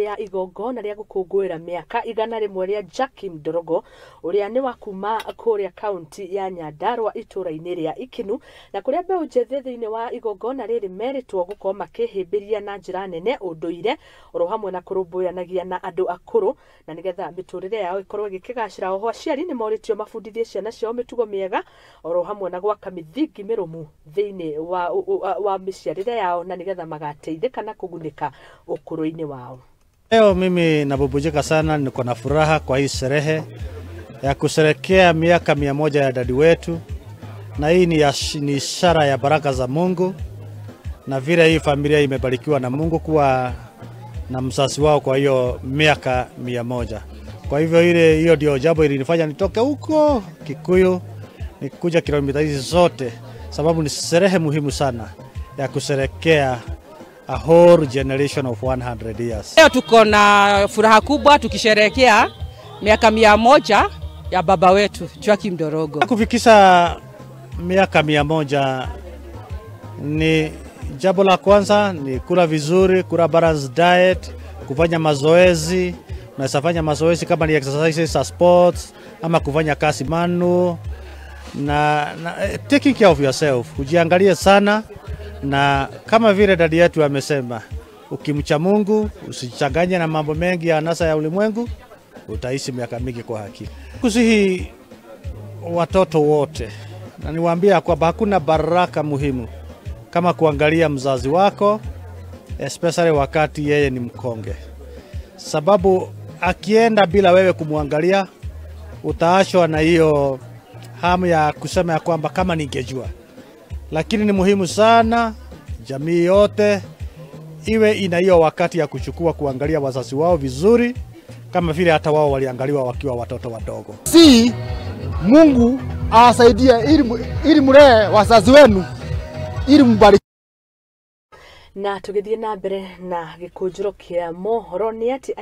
Ya igongona rĩa gũkũngũĩra mĩaka 100 rĩa Joakim Ndorogo, ũrĩa nĩ wa kuma kũrĩa kaunti ya Nyandarua itũũra-inĩ rĩa Ikinu, na kũrĩa mbeũ njĩthĩ thĩinĩ wa igongona rĩrĩ merĩtwo gũkorwo makĩhĩmbĩria na njĩra nene ũndũire oro hamwe na kũrũmbũyanagia na andũ akũrũ, na nĩgetha mĩtũrĩre yao ĩkorwo ĩgĩkĩgacĩra. Oho aciari nĩ morĩtio mabundithie ciana ciao mĩtugo mĩega oro hamwe na gwaka mĩthingi mĩrũmu thĩinĩ wa mĩciarĩre yao, na nĩgetha magateithĩka na kũgunĩka ũkũrũ-inĩ wao. Leo mimi nabubujika sana, niko na furaha kwa hii sherehe ya kusherekea miaka 100 ya dadi wetu, na hii ni ishara ya baraka za Mungu, na vile hii familia imebarikiwa na Mungu kuwa na mzazi wao kwa hiyo miaka 100. Kwa hivyo hiyo ndio jambo ilinifanya nitoke huko Kikuyu nikuja kilomita hizi zote, sababu ni sherehe muhimu sana ya kusherekea a whole generation of 100 years. Leo tuko na furaha kubwa tukisherehekea miaka 100 ya baba wetu Joakim Ndorogo. Kufikisha miaka 100 ni jambo la kwanza ni kula vizuri, kula balanced diet, kufanya mazoezi. Unaweza fanya mazoezi kama ni exercises za sports ama kufanya kazi manu na taking care of yourself, ujiangalie sana. Na kama vile dadi yetu amesema, ukimcha Mungu usichanganye na mambo mengi ya anasa ya ulimwengu, utaishi miaka mingi kwa hakika. Kusihi watoto wote, na niwaambia kwamba hakuna baraka muhimu kama kuangalia mzazi wako, especially wakati yeye ni mkonge, sababu akienda bila wewe kumwangalia utaachwa na hiyo hamu ya kusema ya kwamba kama ningejua. Lakini ni muhimu sana jamii yote iwe ina hiyo wakati ya kuchukua kuangalia wazazi wao vizuri, kama vile hata wao waliangaliwa wakiwa watoto wadogo. Si Mungu awasaidie ili mlee wazazi wenu ili mbariki. Na tugithie na mbere na gikunjuro kia mohoro ni ati